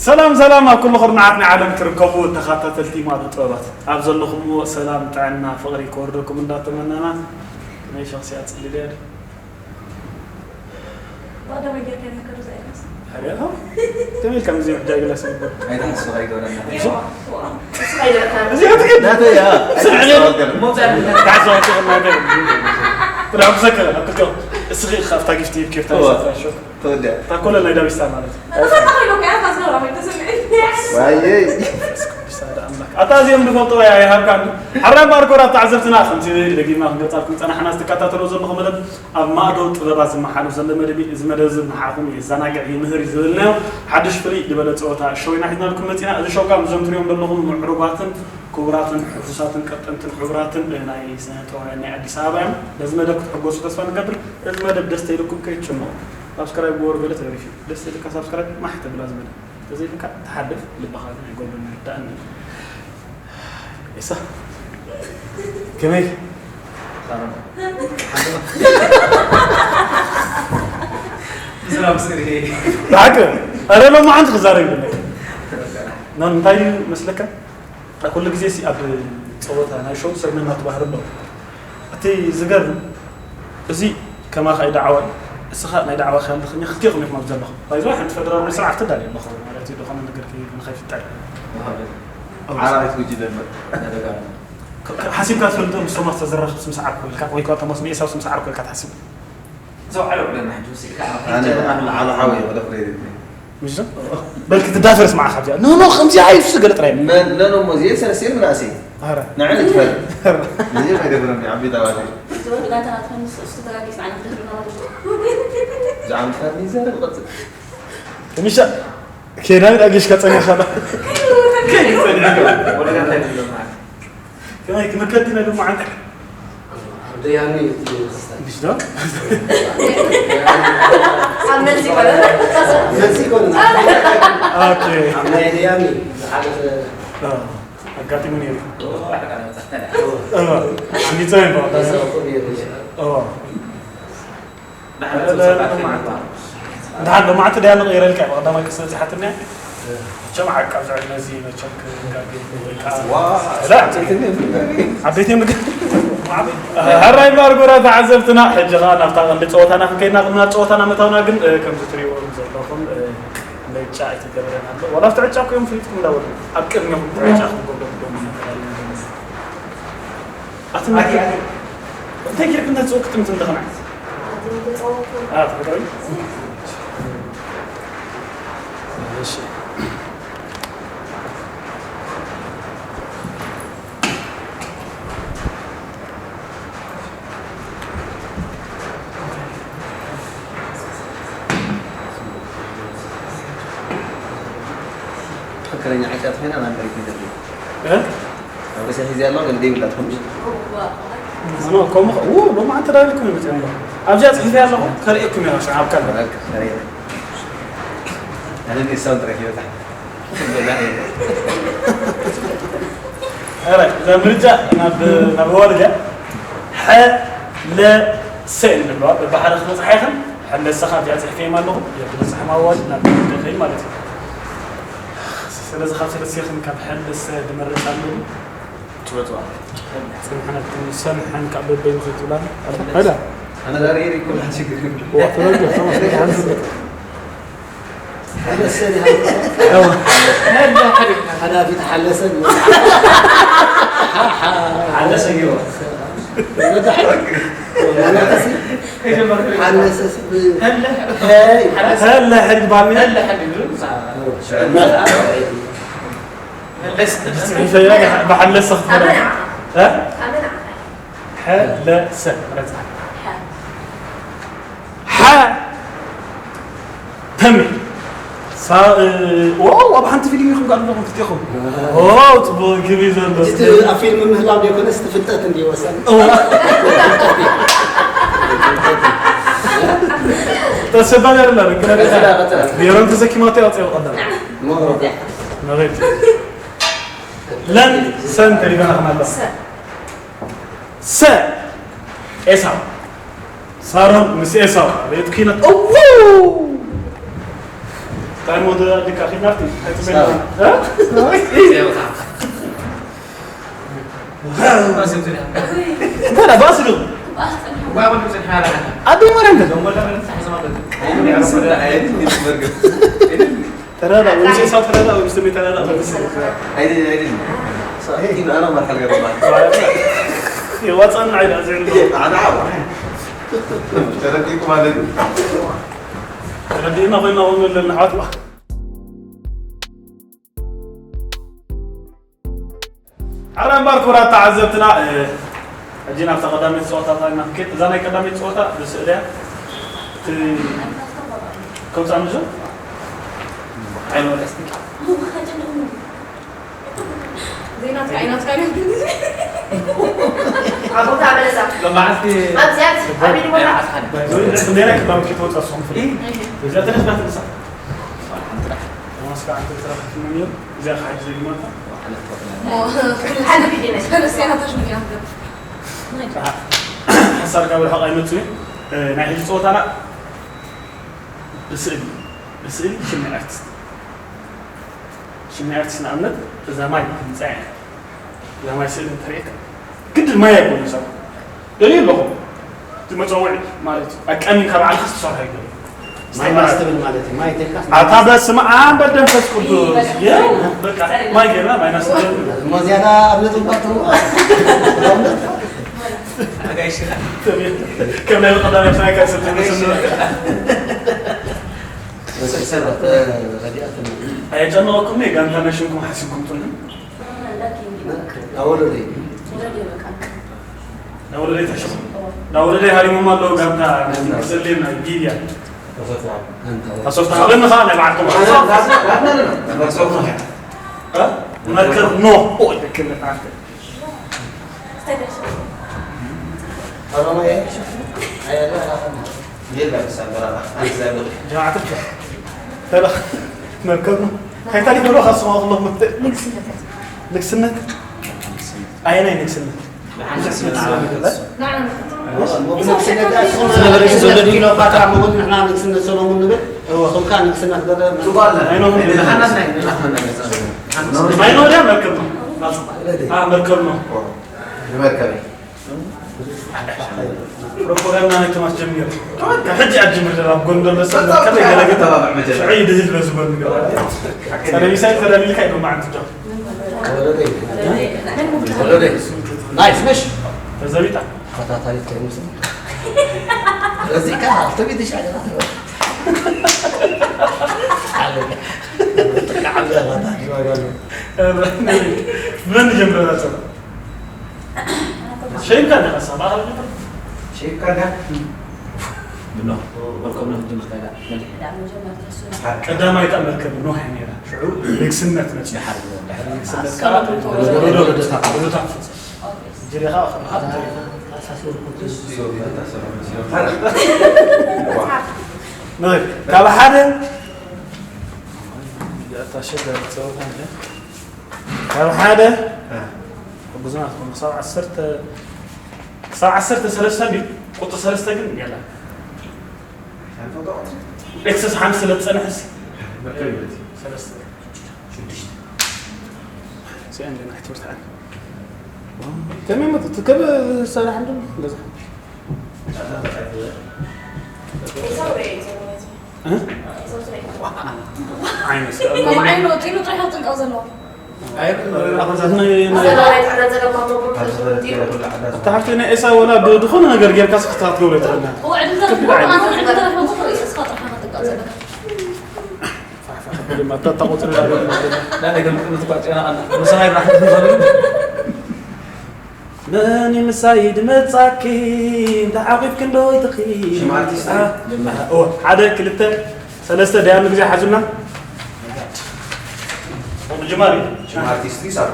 ሰላም ሰላም ኣብ ኩሉ ኩርናዓት ናይ ዓለም ትርከቡ ተኸታተልቲ ማዶ ጥበባት ኣብ ዘለኹምዎ ሰላም ጥዕና ፍቕሪ ክወርደኩም እንዳተመነና ናይ ሸኽሲ ኣጽሊል እያ ቀዳማይ ጌርካ ይመከሩ ዘእለስ ከመይ ኢልካ ምዚ ምሕዳግ ላ ስግበር ኣይትሓስብ ኣይገብረና እዚኣ ትግድ ናተይ እያ ስምዕኒ ተዓዘብቲ ናተ ጥራብ ዘከረ ኣብ ክልተ እስኺ ካብታ ጊፍቲ ኬፍታ ይሰጣ ሾክ ተወዲያ ታኮለ ናይ ዳዊስታ ማለት እዩ ተኸታተሉ ከያ ታዝነው ራመይ ተስምዕኒ ዋየይ ኣታ እዚኦም ዝፈልጥዎ እያ ይሃብካ ሓራይ ባርኮራ ተዓዘብትና ከምቲ ደጊምና ክንገልፃልኩም ፀናሕና ዝትከታተሎ ዘለኹም መደብ ኣብ ማእዶ ጥበባት ዝመሓሉ ዘሎ መደብ እዩ። እዚ መደብ እዚ ንዓኹም የዘናግዕ ይምህር እዩ ዝብልናዮ ሓድሽ ፍልይ ዝበለ ፀወታ ሸው ኢና ሒዝናልኩም መፂና። እዚ ሸው ካብ እዞም ትሪኦም ዘለኹም ምዕሩጋትን ክቡራትን ሕፉሳትን ቀጠንትን ሕቡራትን ናይ ስነ ጥበባውያን ናይ ኣዲስ ኣበባ እዮም። በዚ መደብ ክትሕጎሱ ተስፋ ንገብር። እዚ መደብ ደስ ተይልኩም ከይትጭነቑ ሳብስክራይብ ግበሩ። ገለ ተሪፉ ደስ ተይልካ ሳብስክራይብ ማሕ ተብላ እዚ መደብ ተዘይልካ ትሓልፍ ልብኻ ግን ኣይጎድሎን ይርዳእኒ። ኢሳ ከመይ ብሓቂ ኣረ ሎማዓንቲ ክዛረብ ይብለካ ኖን እንታይ እዩ መስለካ ኩሉ ግዜ ሲ ኣብ ፀወታ ናይ ሾው ሰብ ነናቱ ባህሪ ኣለዎ እቲ ዝገርም እዚ ከማኻ እዩ ዳዕዋ እዩ እስኻ ናይ ዳዕዋ ክያል ድኽኛ ክልቴኹም ኢኹም ኣብዚ ዘለኹም ባይዞ ሓንቲ ፈደራላዊ ስርዓት ተዳልዩ ኣለኹ ማለት እዩ ዝኾነ ነገር ንኸይፍጠር ዓራሪት ጉጅለ እምበር ሓሲብካ ትፈልጦ ምስ ቶማስ ተዘራኽብ ስምስዓር ኮልካ ወይ ከዓ ቶማስ ንኤሳው ስምስዓር ኮልካ ትሓስብ ዘውዓለ ብለና ሕጂ ወሲድካ ኣነ ዓሉ ሓወይ ወለ ፍሬድ ምሽ በልክ ትዳፈር ስማዓ ካብዚኣ ኖ ኖ ከምዚኣ ኣይፍሱ ገለ ጥራይ መን ነኖ ሞ እዚኤን ሰለስቴን ምናእሰይ ኣረ ንዕሊ ትፈር እዚኤን ኣይደብረኒ ዓበይቲ ኣባቴ ዝወዱ ጋንታና ትኸንስ እሱ ተጋጊስ ዓይነት ድህሪ ነው ብዛዕባ ትፈርኒ ይዛረብ ይቐፅል ምሽ ኬዳ ዳጊሽ ከፀኒኻ ወደ ጋንታ ይብሎም ማለት ከመይ ክምከት ኢና ድማ ዓንተ ደያሚ ምሽ ዶ ኣብ መልሲ ይባላል መልሲ ይኮንና ኦኬ ኣብ ናይ ደያሚ ዝሓለፈ ኣጋጢሙ ነይሩ ስኒፀ ይበ ሰውኮ ነይሩ እንድሓን ሎማዓንቲ ደያ ንቕይረልካ እዩ ቀዳማይ ክሰብ ዝሓትኒ መቸም ዓቃብ ዝዕድመ እዚ መቸም ክጋገ ወይ ከዓ ዓበይቲ ምግብ ሕራይ ባር ጎራ ተዓዘብትና ሕጂ ከዓ ናብታ ቀንዲ ፀወታና ክንከይድና ቅድሚ ናብ ፀወታና መታውና ግን ከምዚ ትሪእዎም ዘለኹም ምርጫ ኣይተገበረን ኣሎ ዋላ ኣብቲ ዕጫ ኮዮም ፍሊጥኩም እንዳበሉ ኣብ ቅድሚኹም ዕጫ ክንገብረሎም ኣቲ እንታይ ጌርክ እንተ ጽውክ ጥምት እንደኸና ኣቲ ተፈጥሮይ እሺ ትክክለኛ ዕጫ ተኾይና ናብ መሬት ይደርግ እ ኣብ ርእሲ ሒዝያ ኣለዋ ገለ ደይብላ ትኾንሽ ኖ ከምኡ ው ሎማዓንቲ ዳይልኩም ይመፅእ ኣብዚኣ ፅሒፈ ኣለኹ ከርእየኩም እየ ኣብ ካልእ ኣነ ሳውንድ ረኪበ ሕራይ እዛ ምርጫ ናብ ናብ ዋልድያ ሐ ለ ሰ ንብለዋ በብሓደ ክትበፅሓ ኢኽን ሕለሰኻ እዚኣ ፅሕፈዮም ኣለኹ ክትበፅሐ ማዋል ናብ ከይድ ማለት እዩ ስለዚ ካብ ሰለስቲኽን ካብ ሕለሰ ድመርፅ ኣለኒ ትበፅዋ ፅንሕነት ሰምሐን ካብ በበይ ንኽትብላን ሕዳ ኣነ ዛሬ ይሪኩላ ሽግር ተረገ ተመስገን ሓላፊት ሓለሰን ሓለሰ ጊሮ ሓለሰስ ሀለ ሕድ ባሚ ሀለ ሕድ ይብሉ ብሓለሰ ክትበላ ሀለሰ ረፃ ሓ ተሚ ዋው ኣብ ሓንቲ ፊልም ኢኹም ጋር ዘለኹም ክልቴኹም ዋው ፅቡቅ ግቢ ዘሎ ኣብ ፊልም ምህላው ዘይኮነስ እቲ ፍልጠት እንዲ ወሳኒ ተሰባል ያለ ቢሮን ተሰኪማቶ ያውፅኦ ቀዳም መሬት ለን ሰን ተሪበና ክናላ ሰ ኤሳው ሳሮን ምስ ኤሳው ቤት ኪነት እው እንታይ ሞዶ ኣድካ ኺድናፍቲ? ኣይትመን። እ? እንታይ ደኣ ባስ ዶ? ኣደይ ማርያም ዶ? ተረዳ፣ ወይስ ሰው ተረዳ፣ ወይስ ስሜት ተረዳ? የዋፃና ዓይዳ ዝዕል። ተረዲእኩም ኣለኒ። ተረዲእና ኮይና እውን ኣለና ኣሕዋት። ኣረ እምበር ክቡራት ተዓዘብትና፣ እ፣ ሕጂ ናብታ ቀዳመይቲ ፀወታታ ኢና ክንከይድ። እዛ ናይ ቀዳመይቲ ፀወታ ብስእሊ እያ። እቲ ከምፃ ምዞ? ዘይናትካ ኣይናትካ። ኣቦታ በለሳ። መዓልቲ ኣብዚኣ ኣብዚ ኣቢሉ ቦታ። ኣይዓስሓኒ። ባይዞ፣ ሜላ ክባም ክትወፃ ስኹም ፍሊ። እዚኣ ተነስባት ንሳ። ተማስካ ኣንተ ተረክብና ነይሩ። እዚኣ ካሕጅ ዘይማታ። ሓንቲ ቪድዮ ነሽ። ክርስቲያና ታሽ ምክንያት ገብ። ሓሳር ካብ ርሕቕ ኣይመፅእ እዩ። እ፣ ናይ ሕጂ ፀወታና ብስእሊ፣ ብስእሊ ሽም ናይ ኣርቲስት። ሽም ናይ ኣርቲስት ንኣብነት እዛ ማይ ትምፃ እያ። እዛ ማይ ስእሊ እንተርእየካ ግድን ማይ ኣይኮነ ሰብ ደልዩ ኣለኹ። እቲ መፀውዒ ማለት እዩ። ኣቃሚንካ ባዕልኻ ክትሰርሖ ይግበር። ማይ ማስ ትብል ማለት እዩ። ማይ ተልካ ኣታ በስመ ኣብ ወወልድ ወመንፈስ ቅዱስ። የ-፣ በቃ ማይ ገና ማይ ናስ እሞ ዝያዳ ኣብ ነጥብ ባትሩ። ከም ናይ ቀዳማይ ናይ ካልሲ ትመስል። ሰብ፣ እ፣ ረዲኣትና። ኣየጨነቐኩም እየ፣ ጋንታ ናይ ሽምኩም ሓሲብኩም ትኾኑ። ኣወለደይ። ኣወለደይ ተሽሙ። ኣወለደይ ሃሪሞም ኣለዉ፣ ጋንታ ናይ ክሰሌን ናይ ጊልያ። ኣንታ። ኣሶፍታ ሃበኒ ኸዓ ናይ በዓልኩም። ኣነ፣ ኣነ፣ ኣነ፣ ኣነ፣ ኣነ፣ እ? መርከብ ኖ። ኦ፣ ልክነት ዓርተ። ጀማዓት ተላ መርከብ ነው። ካይታሊ ብሎ ካስማ ከለኹ ንግስነት። ንግስነት። ኣየናይ ንግስነት? ንግስነት ሰለሙን ንብል። እዎ። እሶም ከዓ ንግስነት ገለ ኣይኖምን። ማይኖ ድያ መርከብ ነው? አ፣ መርከብ ነው። ንመርከበይ። ፕሮፓጋንዳ ናይ ቶማስ ጀሚሩ። ሕጂ ኣጅምር ደላ ኣብ ጎንደር መሰል ከመይ ገለ ግን ተባብዕ መጀመርያ። ሽዑ ይድህል በዚ ጎን ገለ። ጸረ ሚሳይል ተዳሊልካ ኢሉ መዓንቲ ጆ። ወለደይ። ወለደይ። ናይስ፣ ምሽ? ተዘቢጣ። ተኸታታሊት ከይምስል። በዚካ፣ ተቢት ይሻለና። ዓለ። ዓለ፣ ዓለ፣ ዓለ። መን ጀምረና ጸባ? ሸይብካ ዲኻ ሳባ? ሸይብካ ዲኻ? ብኖህ፣ መርከብ ኖህ ጀመርካ ኢላ፣ መሊሕ። ቀዳማይ እታ መርከብ ኖህ እያ ነይራ። ሽዑ ንግስነት መጽያ። ድሓር፣ ድሓር ንግስነት ከዓ ወለዶ ወለዶታት። ወለዶታት ፈጸመ። ጅሬኻ ካብ ሓደ እታ ኣሸጋሪ ጸወታ እንደ ካብ ሓደ እ። ሕጉዝና ትኾኑ ክሳብ ዓሰርተ፣ ክሳብ ዓሰርተ ሰለስተ እንድዩ። ቁጥሪ ሰለስተ ግን የላ። ኤክሰስ ሓንቲ ስለ ትጸንሕስ። መርከብ ይበልጽ። ሰለስተ። ሽዱሽተ። እዚኣ እንደ ናይ ትምህርቲ ዓለም። ከመይ መጡ? ትከብ ሰራሕ እንዶ እንደዛ። እ? ዓይነስ ከም ዓይኑ ወጢሉ ጥራሕ ጥንቃቕ ዘለዎ። ኣታ ሓፍቲ ናይ ኤሳው ወላ ብ-፣ ዝኾነ ነገር ጌርካ ስኽታት ገብረ ትኽእልና። እዋ ዕድል ተረኽቦ፣ ከቢድ ዓይነት። ኣንተ ዕድል ተረኽቦ፣ እኮ ኢሰስኻ ጥራሕ ክትጥንቀቕ ዘለካ። ፋሕ፣ ፋሕ፣ ፋሕ፣ ድማ እታ፣ እታ ቁፅሪ ዳግም ዳግም ክትቋጭ ኢና፣ ኣና። ምሳና ይብራህ። መን ምሳይ ድመጻኪ፣ እንተ ሓቂፍኪ እንዶ ይትኺ። ሽም ኣርቲስት አ-፣ ጀመረ። ኦ፣ ሓደ፣ ክልተ፣ ሰለስተ፣ ደያኑ ግዜ ሓዙና። ኦ፣ ምጅማር እዩ። ሽም ኣርቲስት ይሳብ።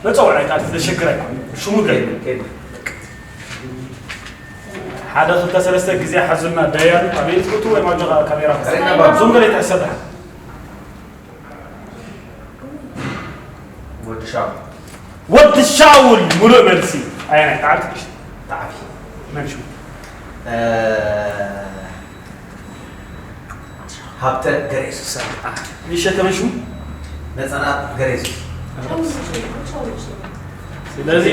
መጸውዒ ቃል ዘሸግር ኣይኮን። ሽሙ ግን ከይዱ፣ ከይዱ። ሓደ፣ ክልተ፣ ሰለስተ ግዜ ሓዙና። ደያኑ ኣበይ ትፈቱ ወይ ማጆኻ ካሜራ? ሬና ባባ። ዞም ገለ ይትሕሰብ። ወዲ ሻውል። ወዲ ሻውል፣ ሙሉእ መልሲ። ኣየናይ? ተዓቢ ትንሽ። ተዓቢ። መን ሽሙ? እ፣ ሃብተ ገሬሱስ። ይሸተመሹ ነጸናት ገሬሱስ። ስለዚ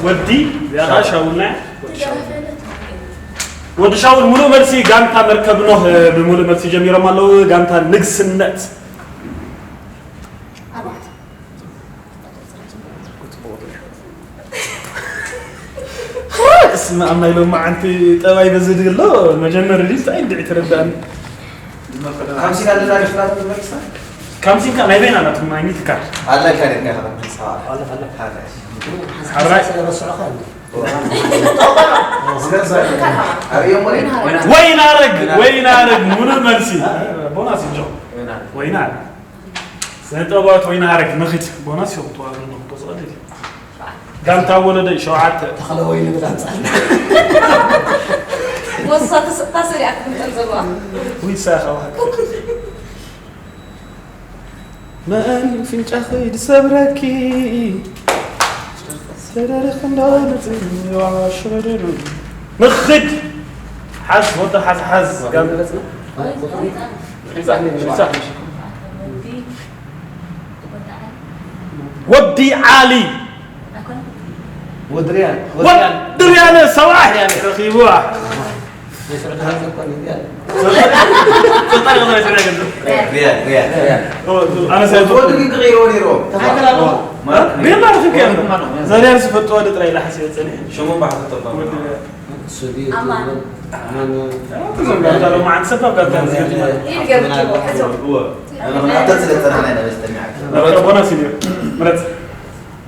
ወዲ ያራ ሻውልና ወዲ ሻውል። ወዲ ሻውል ሙሉእ መልሲ። ጋንታ መርከብ ኖህ ብሙሉእ መልሲ ጀሚሮም ኣለዉ። ጋንታ ንግስነት እስማ ኣብ ናይ ሎማዓንቲ ጠባይ በዚ ድሎ መጀመሪ ድዩ እንታይ እንድዒ ትረዳእኒ። ካምሲና ለላ ሽላት መልሳ ካምሲንካ ናይ በይና ናትኩም ኣይኒ ትካል ኣለካ ደካ ከመልሳ ሓራይ ኣርእዮም ወሬ ወይናረግ ወይናረግ ሙሉእ መልሲ። ቦናስ እንጆ ወይናረግ ስነ ጥበባዊት ወይናረግ ንኺድ። ቦናስ ይኹም ተዋህዶ ንኹም ተስቐል። ጋንታ ወለደ ሸውዓተ ተኸለ ወይኒ ብላንጻ ወሳ ተሰጣ ሰሪዓ ክትምጠል ዘለዋ ዊሳ ኸዋክ መን ፍንጫኺ ድሰብረኪ ሰደርኽ እንዶ ንጽዋ ሽረደኑ ንኺድ ሓዝ ወዲ ሓዝ ሓዝ ጋንታ ወዲ ዓሊ ወድርያን ወድርያነ ሰብኣይ ረኺብዋ። ሪያድ ሪያድ ኣነ ሰብ ወዲ ግን ክቕይርዎ ነይርዎ ቤላ ርክብ ከ ዘርያን ዝፈልጥዎ ዶ ጥራይ ኢላ ሓሲበ ጸኒሐ። ሽሙ ባሕተጠባ እዞም ጋንታ ሎማዓንቲ ሰባብ ጋንታ እዎ ኣነ ክናተል ስለ ዝጸናሕና ኢና በስተሚዓካ ቦናስ እዩ። ምረጽ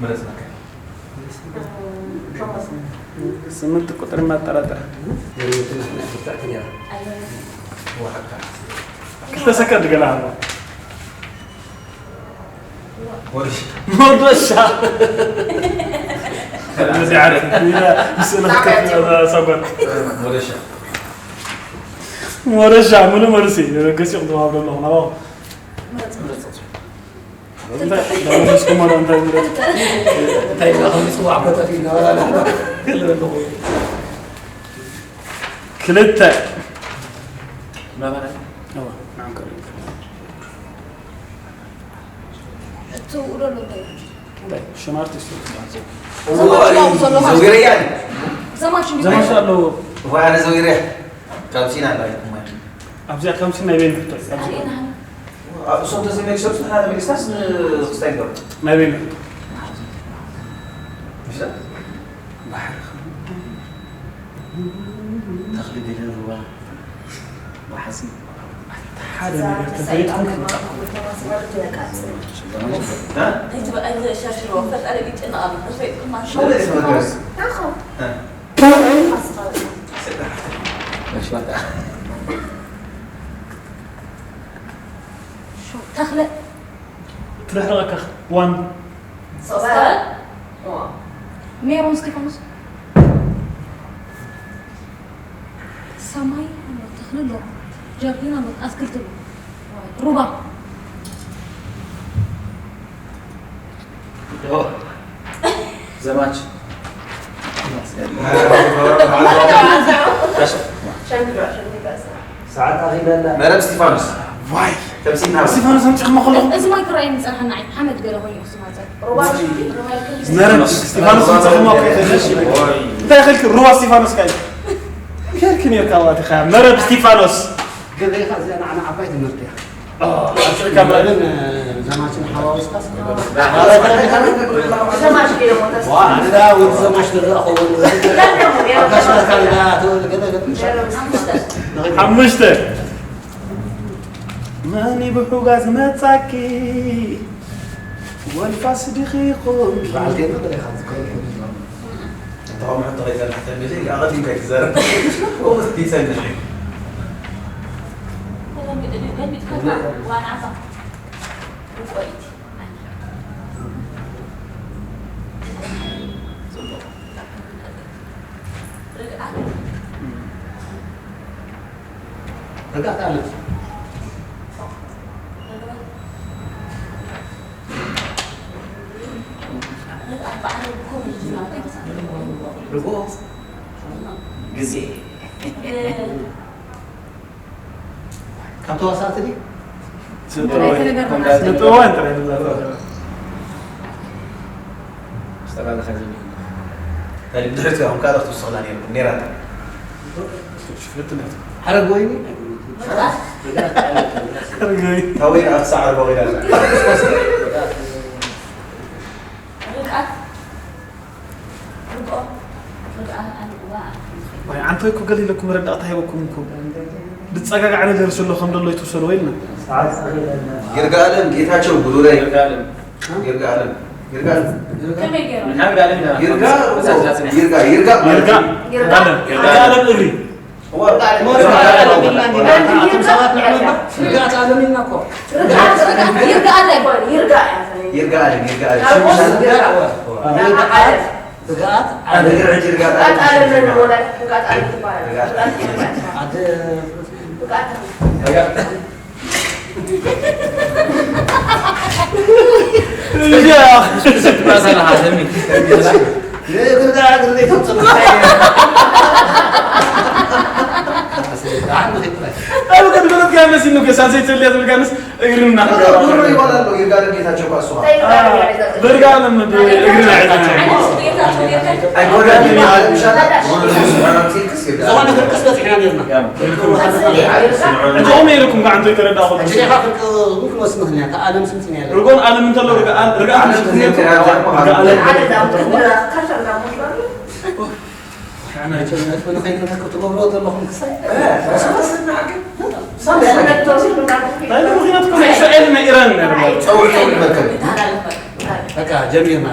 ምረጽ መከ ስምንት ቁጥር ማጠራጠር ክልተ ሰከንድ ገና ኣሎ። ሞዶሻ ሰጎን ሞደሻ ሞደሻ ሙሉ መልሲ ገሲኹም ተዋህዶ ኣለኹ ናባኹም። እንታይ ኢልና ከም ንፅዋዕ ኮተት ኢልና ወላ ንሕና ገለ ኣለኹ ክልተ ትውሎ ኣለዉ ሽም ኣርቲስት ዘዊረያ ዘማች ዘማች ኣለዎ ዋነ ዘዊረያ ካብ ሲና ላይ ኣብዚኣ ከም ሲና ናይ በይኑ ሕቶ እዩ። እሶም ተዘይመልሶም ንሕና ተመሊስናስ ንክስታይ ንገብር ናይ በይኑ ሕቶ ተኽሊ ገለ ሩባ ወሓዚ ሓደ ነገር ተፈሊጥኩም ክምጣ ተኽለ ትርሕረቀካ ዋን ሜሮን እስጢፋኖስ ሰማይ ኣሎ ተኽሊ ኣሎ ጃርዲን ኣሎ ኣትክልቲ ኣሎ ሩባ ዘማች ሰዓት ኣኺለና መረብ እስጢፋኖስ ዋይ ተምሲና እስጢፋኖስ ኣምፅኹሞ ከለኹም እዚ ማይ ክረኣየኒ ዝፀንሐና ዓይነት ሓመድ ገለ ኮይኑ እዩ ዝመፀ መረብ እስጢፋኖስ ኣምፅኹሞ እንታይ ይኽልክ ሩባ እስጢፋኖስ ካይ ከልክ ነርካ ዋቲኻ መረብ እስጢፋኖስ ገበይኻ እዚኣ ንዓና ዓባይ ትምህርቲ እያ ኣስርካ መረብ ግን ዘማችን ሓዋውስካስ ኣነዳ ወዲ ዘማች ዝረኣ ኸውን ኣካሽመካ ገለ ሓሙሽተ መን ብሑጋ ዝመጻኪ ወልፋስ ድኺ ኹም በዓልቴና ገለ ኢኻ ዝከውን ተቆምሐ ተኸይጸንሕ ተሚዘ ኣቐዲምካ ይትዛረብ ወስ ይጸንሕ ርግኣት ኣለት ርጎ ግዜ ኣብ ተዋሳእቲ ድዩ? ስጥዋን ጥራይ ንብላ። ብድሕሪት ኢኹም ካልኦት ትውስኽላ ነይርኩም ነይራታ። ሓረግ ወይኒ ታወይ ኣክሳ ዓርቦ ኢላ። ርግኣት ርግኦ ርግኣት ኣልዋ ወይ ዓንተይ እኮ ገለ ኢለኩም መረዳእታ ሂበኩም እኮ። ዝጸጋጋዕ ነገር ስለ ከም ደሎ ይትውሰዶ ኢልና። ይርጋለም ጌታቸው ጉዱረ ይርጋለም ይርጋለም ይርጋለም ከመይ ገይሮም ይርጋ ይርጋ ይርጋ ይርጋ ይርጋ ይርጋ እግሪ ኣቶም ሰባት ንዕመባ ርግኣት ኣለም ኢልና እኮ ይርግኣት ኣይኮነ ይርጋ እያ ይርጋ ኣለም ይርጋ ኣለም ርግኣት ርግኣት ርግኣት ይርጋ ርግኣት ኣለም ነን ወላዲት ርግኣት ኣለም ትባላል ርግኣት ኣደ ርግኣት ኣብ ከድበለትካ መሲሉ ገሳ ዘይትልያ ዝብል ጋንስ እግርና ይባላል ይርጋ ጌታቸው ኳሱ ብርጋ ለምድ እግርና ኣይኮዳድ ይባላል ምሻላ ዝኾነ ክንቅስ በፂሕና ነርና እጅኦም ነይርኩም ከዓ እንተይ ተረዳኹ ሕጂ ዲኻ ክንቅስ ምክንያት ኣለም ስምፅና ያለ ርጎን ኣለም እንተሎ ርጋ ኣለም ትገብሮ ዘለኹም ክሳይ ናይ ምክንያት ኮነ እስራኤል ናይ ኢራን ነርና ፀውር ፀውር መርከብ በቃ ጀሚርና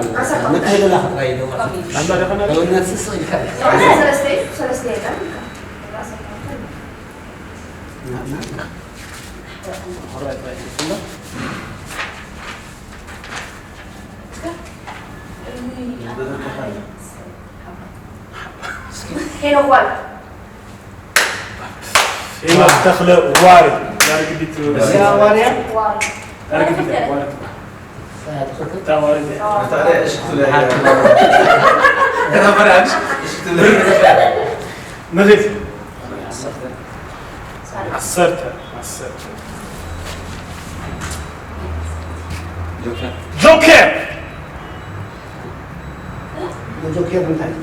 ምትህልላኽ ጥራይ ደዋ ኣላ ደኸና ደውነት ስስቕ ኢልካ ሄኖክ ዋሪ ሄኖክ ተኽለ ዋሪ ዳርግዲት እዚኣ ዋርያ ዳርግዲት ዋሪ ታዋሪ ታዲያ እሽቱ ላይ መሬት ዓሰርተ ዓሰርተ ጆኬር ጆኬር እንታይ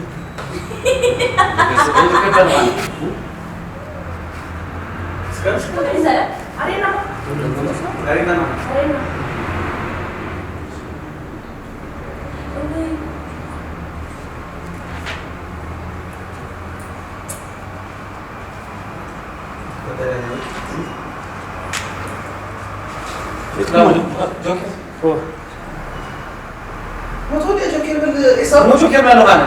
ሞጆ ኬርና ኣለኻና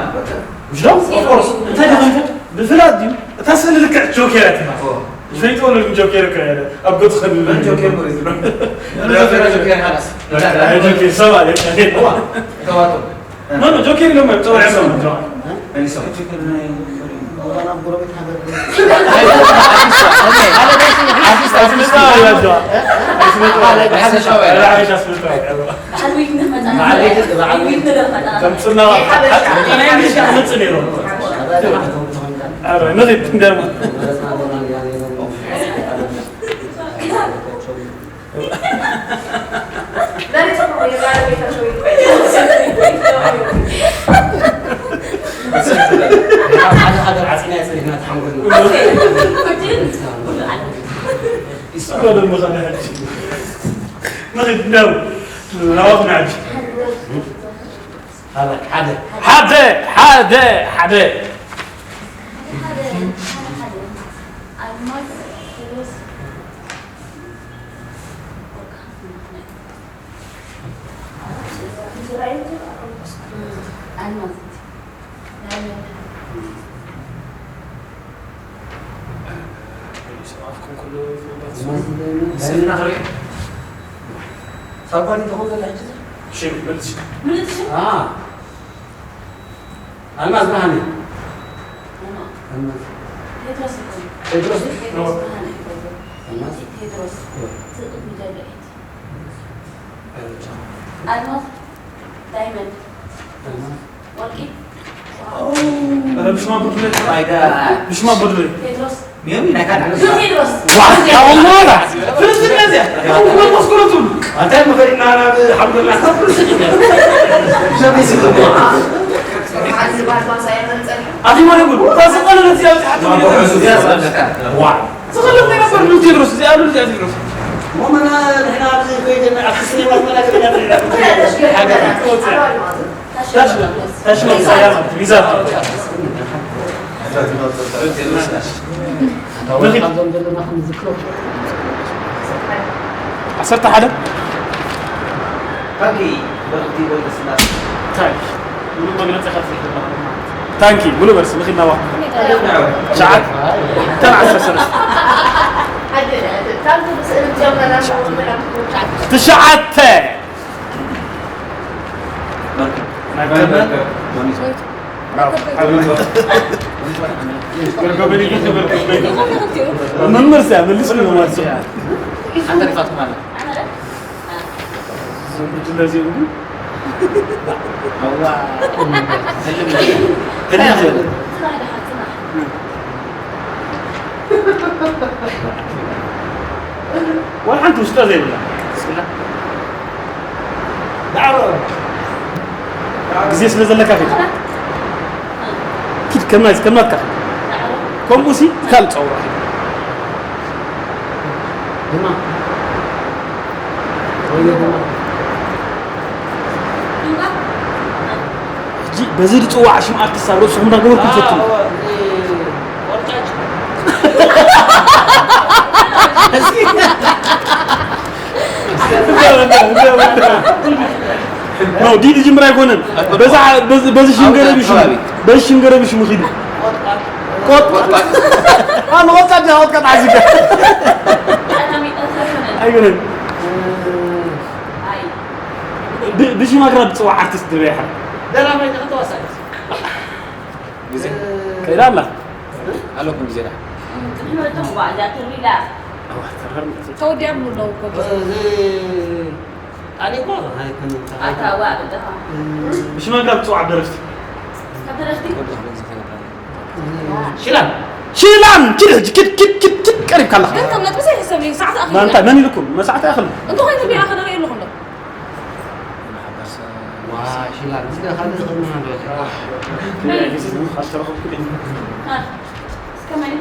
ምሽ ዶ ኦፍኮርስ እንታይ ደኸንከ ብፍላት ድዩ እታ ስእሊ ልክዕ ጆኬር እያ ትማ ዝፈይጥዎ ለ ጆኬር እኮ እያ ኣብ ገጽ ከዱ ጆኬር ሞሪዝ ጆኬር ጆኬር ሃላስ ጆኬር ሰባ ተዋቶ ኖ ኖ ጆኬር ኢሎም እዮም ጸውዕ ሰው ጆ መሊሶም ኣስመጣ ይላል ጆ ኣስመጣ ሓበሻዊ ሓበሻ ኣስመጣ በዓል ዊግ ንመጣ ዊግ ንደመጣ ከምጽና ናይ እንግሊዝ ክመጽእ ነይሩ ኧረ ንኺድ እንደማ ሓደ ሃገር ዓፂና የፅሪሕና ተሓንጎልና ይስበሉ ምኸነ ሕጂ ንኺድ እንደው ናባኹም ሕጂ ሓደ ሓደ ሓደ ሓደ ሳጓ ድዩ ዝኾን ዘሎ ሕጂ ሽም መልስ ኣልማዝ ብርሃነ ኣልማዝ ቴድሮስ ኣልማዝ ኣልማዝ ዳይመንድ ኣልማዝ ወርቂ ኧረ ብሽማ ብድለ ብሽማ ብድለ ቴድሮስ ቴድሮስ። ዋ፣ ኣሁን ማለት ፍልስፍና እዚኣ። ኣሁን መስኮቱ። ኣንተ መኸድና ናብ ሓምዶላ ፍልስፍና። ሸሚስ ይዘምራ። ኣብዚ ማለት ጉድ። ታስቀለ ነዚ ኣብዚ ሓቂ ዋ። ዝኸለፍ ነበር ቴድሮስ፣ እዚ ኣሉ እዚ ቴድሮስ። ሞመና ንሕና ኣብዚ ኮይደና ኣብ ክስኔ ማስመና ገበና። ዓሰርተ ሓደ። ታንኪ፣ በረኽቲ ወልደስላሴ። ታንኪ፣ ምሉእ መግለጺ ካብ ዘይብልና። ታንኪ፣ ምሉእ በርሲ፣ ንኺድና ዋ። ትሽዓተ፣ ተን ዓሰርተ ሰለስተ። ትሽዓተ። መምህር ሲያ መልስ ነው ማለት ነው። አንተ ሪፋት ማለት ነው። ጉጅለ እዚኦም ግን ህልም ዝበለ። ወላ ሓንቲ ውሽጠ ዘይብላ። ግዜ ስለ ዘለካ ኪድ። ኪድ፣ ከም ናይዚ፣ ከም ናትካ ኪድ። ከምኡ ሲ ካልእ ጸውራ። ድማ። ወዮ ድማ። ሕጂ በዚ ዝጽዋዕ ሽም ኣርቲስት ኣብ ርእስኹም እንዳገበርኩም ፈትኑ። ኖ፣ ዲድ ጅምር ኣይኮነን። በዛ፣ በዚ፣ በዚ ሽም ገረብ ሽሙ፣ በዚ ሽም ገረብ ሽሙ ኺዱ። ቆጥ። ኣነ ቆጥ፣ ኣነ ቆጥ፣ ኣነ ቆጥ፣ ኣይኮነን። ብ-፣ ብሽም ኣግራብ ዝጽዋዕ ኣርቲስት ድረይ ሓ። ደራፋይ ተኸተዋሳይ። ግዜ ከይዳ ኣላ። ኣለኩም ግዜ ዳ። ቅድሚ እቶም ጓዕዛ ትሪዳ። ኣዋ፣ ተራር መጽእ። ተወዲኣም ኣለዉ እኮ ግዜ። እዚ ኣነ እኮ ኣይኮነን። ኣታ ዋ፣ ብደኻ። ብሽም ኣግራብ ዝጽዋዕ ደረፍቲ። ካብ ደረፍቲ? ሽላን። ሽላን፣ ኪድ፣ ኪድ፣ ኪድ፣ ኪድ፣ ኪድ፣ ቀሪብካ ኣለኻ። ግን ከም ነጥቢ ዘይሕሰብ እዩ፣ ሰዓት ኣኺሉ። ማንታ፣ መን ኢልኩም? መሳዕቲ ኣኽል። እንተኾይኑ ቢኣ ክደረ የለኹም ዶ? ዋ፣ ሽላን፣ እስከ ካልእ ዝኽድምና ዶ? ኣልተረኸብኩ። እስከ መን?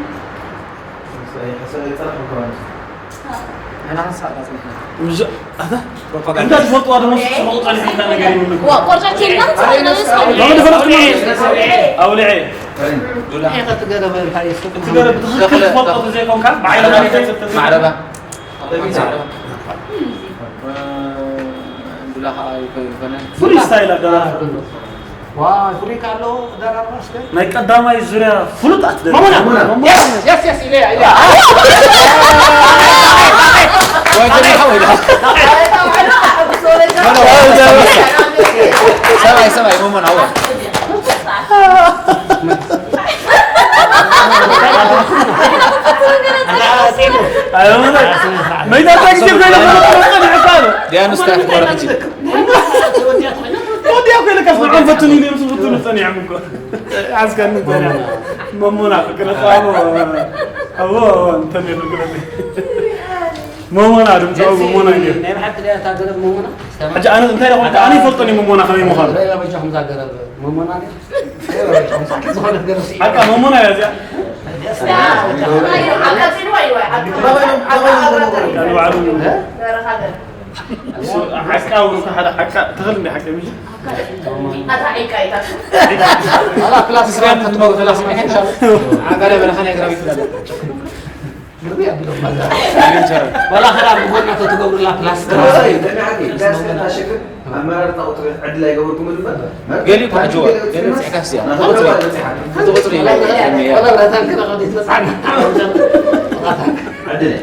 ንሕና ክንሳቕ ኣጽኒሕና። ምሽ-፣ ኣታ? ፕሮፓጋንዳ። እንታይ ትፈልጥዋ ደሞ ስቕ ስቕ ጸኒሕና ነገር ይብልኩ። ዋ፣ ቆርጫ ኬልና ክንሳቕ ኢና ንስኻ። ሎሚ ድፈረስኩ። ኣውሊዐ። ዱላ። እንታይ ትገረበ እንታይ እሱ? ትገረብ ብትኽክል ተኽለ፣ ትፈልጦ ተዘይኮንካ፣ ብዓይኒ ተኽለ፣ ማለት ማዕረባ። ዱላ ከዓ ይኮ-፣ ይኮነ። ፍሉይ ስታይል ኣደራርባ። ዋ፣ ፍሉይ ካሎ ደራርባ እስከ። ናይ ቀዳማይ ዙርያ ፍሉጣት ደረፍቲ። መሞና። መሞና። የስ፣ የስ፣ የስ፣ ኢለያ፣ ኢለያ። ወይ ደሊኻ ወይ ደሊኻ። ሰብኣይ፣ ሰብኣይ፣ መሞና፣ ኣዋ። መይታ ታክሲ ኮይነ ዲያኑ ስታፍ ኮረክቲ። ወዲያ ኮይነ ከፍ ንዓም ፈትኑ ኢሉ እዮም ዝፍትኑ ጸኒዖም እኮ። ሓዝካኒ ጸኒዖም። መሞና ፍቅረት ኣቦ፣ ኣቦ፣ ኣቦ፣ እንተን የሉ ግለኒ። መሞና ድምጻዊ መሞና እዩ። ናይ ብሓቂ ድያ እታ ገረብ መሞና? ሕጂ ኣነ እንታይ ደኾንኩ? ኣነ ይፈልጦን እዩ መሞና ከመይ ምዃኑ። በጃኹም እዛ ገረብ መሞና ድያ? ሓቃ መሞና እያ እዚኣ። ሓቃ እውን ሓደ ሓቃ ተኽል እንደ ሓቃ ምሽ ኣላ ፕላስ ስራን ተትመሩ ፕላስ ሓቃ ላይ በረኻን ያግራቢት ላለ። ግርም ያብለው ማለት ነው። ዋላ ኸራ ብጎና ተትገብሩላ ፕላስ ራሱ ደሚያቂ ዳስ ሽግር ኣመራርጣ ቁጥሪ ዕድል ኣይገበርኩም እምበር። ገሊኡ እኮ ኣጅዋ፣ ገሊኡ ጽሕካ እስያ። ናታ ቁጥሪ፣ ቁጥሪ፣ ቁጥሪ እዩ። ወላ ብረታን ከና ኸዲ ትበጽሓና። ዕድል።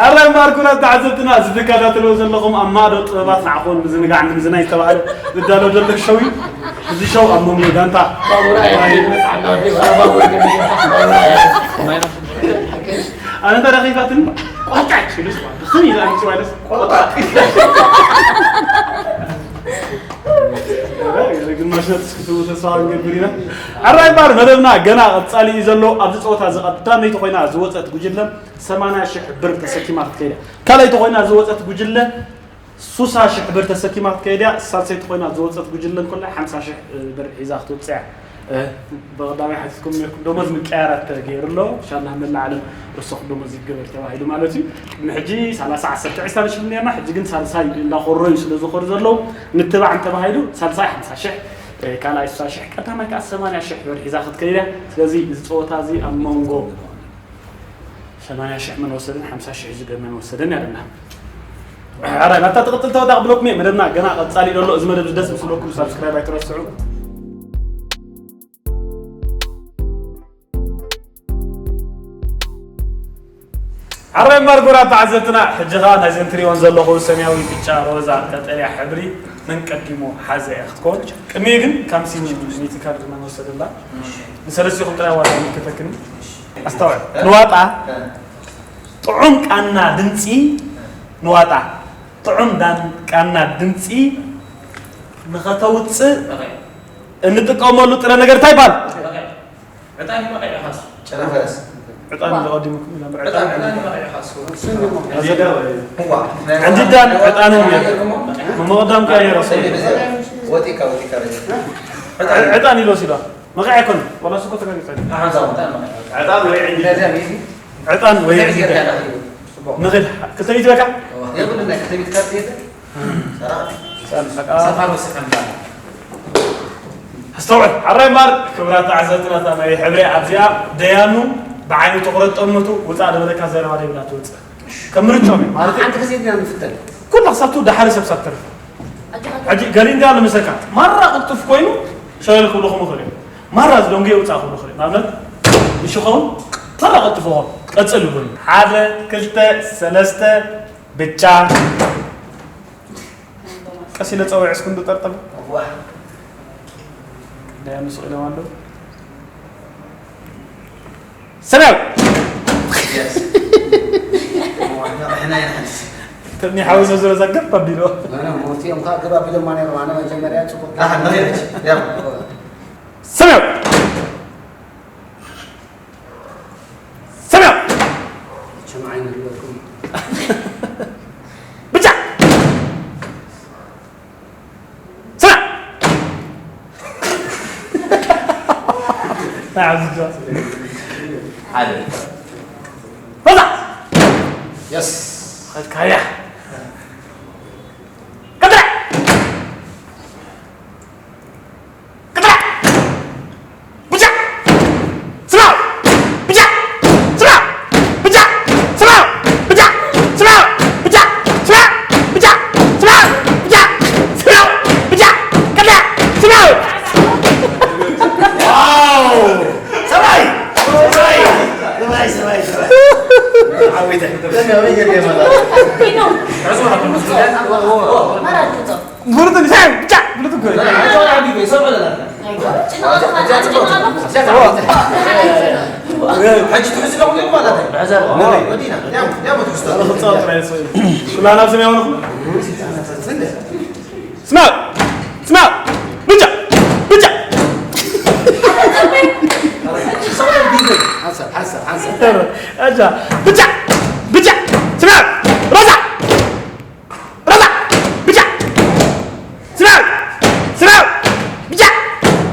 ኣራይ እምበኣር ኩራት ተዓዘብትና፣ እዚ ትከታተልዎ ዘለኹም ኣብ ማእዶ ጥበባት ንዓኹም ምዝንጋዕ ንምዝናይ ዝተባህለ ዝዳሎ ዘሎ ሸው እዩ። እዚ ሸው ኣብ መንጎ ጋንታ ኣነ እንተ ረኺባትኒ፣ ቆርጫጭ ኢሉስ፣ ብኸመይ ኢሉ ኣምጺኡ ኢለስ፣ ቆርጫጭ። ግን ማሽነት ክትህቡ ተስፋ ክንገብር ኢና። ኣራይ ባር መደብና ገና ቀጻሊ እዩ ዘሎ። ኣብዚ ጸወታ እዚ ቀዳመይቲ ኮይና ዝወጸት ጉጅለ ሰማንያ ሽሕ ብር ተሰኪማ ክትከይድ እያ። ካልኣይቲ ኮይና ዝወጸት ጉጅለ ሱሳ ሽሕ ብር ተሰኪማ ክትከይድ እያ። ሳልሰይቲ ኮይና ዝወጸት ጉጅለ እንኮላ ሓምሳ ሽሕ ብር ሒዛ ክትወጽእ እያ። እ፣ ብቐዳማይ ሓቲትኩም ነይርኩም፣ ደሞዝ ምቅያራት ተገይሩ ኣሎ። ኢንሻላህ መላእ ዓለም ርሱኽ ደሞዝ ይገበር ተባሂሉ ማለት እዩ። ቅድሚ ሕጂ ሰላሳ፣ ዓሰርተ፣ ዕስራ ንሽፍን ነርና፣ ሕጂ ግን ሳልሳይ እንዳኾረዩ ስለ ዝኾሩ ዘለዉ ንትባዕን ተባሂሉ ሳልሳይ ሓምሳ ሽሕ፣ እ፣ ካልኣይ ሱሳ ሽሕ፣ ቀዳማይ ከዓ ሰማንያ ሽሕ ብር ሒዛ ክትከይድ እያ። ስለዚ እዚ ጸወታ እዚ ኣብ መንጎ ሰማንያ ሽሕ መን ወሰደን ሓምሳ ሽሕ ዝገመን ወሰደን ኣለና። ሕራይ ናብታ ትቕጽል ተወዳቕ ብለኩም እየ። መደብና ገና ቀጻሊ ዘሎ። እዚ መደብ ደስ ምስ ብለኩም ሳብስክራይብ ኣይትረስዑ። ሕራይ ማርጎራ ተዓዘብትና፣ ሕጂ ኸኣ ናይዘን ትሪኦን ዘለኹም ሰማያዊ፣ ብጫ፣ ሮዛ፣ ቀጠልያ ሕብሪ መን ቀዲሙ ሓዘ እያ ክትከውን። ቅድሚኡ ግን ካምሲኒ ሚቲ ካርድ መን ወሰደላ? ንሰለስቲኹም ጥራይ ዋላ ይምልከተክኒ። ኣስተውዕል። ንዋጣ ጥዑም ቃና ድምፂ፣ ንዋጣ ጥዑም ዳን-፣ ቃና ድምፂ ንኸተውፅእ እንጥቀመሉ ጥረ ነገር እንታይ ይባል? ዕጣን እዩ በቂዑ ካሱ። ጨረፈረስ። ዕጣን ተቐዲሙኩም ኢላ። ዕጣን፣ ዕጣን እዩ በቂዑ ካሱ። ኣዘጋባይ። እዋ። ዕንድዳን ዕጣንን እዩ። መመቐዳም ከኣ ነይረ። ወጢካ፣ ወጢካ። ዕጣን ኢሉ ወሲዳ። መቐዕ ኣይኮነን። ዋላ እሱ እኮ ተጋጊጽ ኣይኮነን። ኣሓንሳብ ዕጣን መቐዕ። ዕጣን ወይ ዕንዲ-፣ ዕጣን ወይ ዕንዲ። ጽቡቕ። ንኽድ፣ ክልተ ሚእቲ በቃ? የብሉን፣ ናይ ክልተ ሚእቲ ካርድ የለን። ሰራቕ። ሰራቕ። ሰፋር ወሰኸ እንዳለ። ኣስተውዕል። ኣራይ ማር ክብራት ተዓዘብትና፣ እታ ናይ ሕብሪ ኣብዚኣ ደያኑ ብዓይኑ ትኹረት ጠምቱ፣ ውፃእ ደበለካ ዘረባ ደይብላ ትወፅእ። ከም ምርጫኦም እዩ። ማለት ሓንቲ ግዜ ዲና ንፍተን። ኩላ ክሳብ ትውዳእ ሓደ ሰብ ክሳብ ትተርፍ። ሕጂ ገሊንዳ ንምሰካ ማራ ቅልጡፍ ኮይኑ ሸለል ክብሉ ክምኽር እዮም። ማራ ዝደንጉ የውፃእ ክብሉ ክርኢ። ንኣብነት ንሽኸውን ማራ ቅልጡፍ ኾን ቀፅል ይብሉ። ሓደ፣ ክልተ፣ ሰለስተ፣ ብጫ። ቀስ ኢለ ጸዊዐ እስኩ እንዶ ጠርጠም። ዋ። ዳያ ንስቕ ኢሎም ኣለዉ። ሰላም። የስ። ዋና ንሕና ኢና። ተኒ ሓዊ ዘዝረ ዘገብ ኣቢሎ። ኣነ ሞቲ እዮም ከኣ ግብ ኣቢሎም ማን እዮም? ኣነ መጀመርያ ጽቡቕ። ኣሓ፣ ንኽእል። ያ። ሰላም። ሰላም። ሸምዓ ይነድለኩም። ብጫ። ሰላም። ሓደ። ሮዛ። የስ። ኸድካያ። ቀጥላ። ቅጥላ! ብጫ! ስማው! ብጫ! ስማው! ብጫ! ስማው! ብጫ! ስማው! ብጫ! ስማው! ብጫ! ስማው! ብጫ! ስማው! ብጫ! ቅጥላ! ስማው! ዋው! ሰማይ! ሰማይ! ሰማይ! ሰማይ! ሰማይ! ዓወይተ። ሰማይ! ሰማይ! ጉርጥ ንሳይ ብጫ ብሉት እኮ እዩ። ሕጂ ትሕዝ ዶ ማለት እዩ? ሕዘር። ወዲና፣ ያም፣ ያም ትሕዝ ዶ? ክጻወት ጥራይ ሰው። ኩላና ስም ያውነኹ። ስማ፣ ስማ፣ ብጫ፣ ብጫ። ሓንሳብ፣ ሓንሳብ፣ ሓንሳብ። ኣጃ፣ ብጫ፣ ብጫ፣ ስማ፣ ሮዛ። ሮዛ! ብጫ! ስማል! ስማል! ብጫ!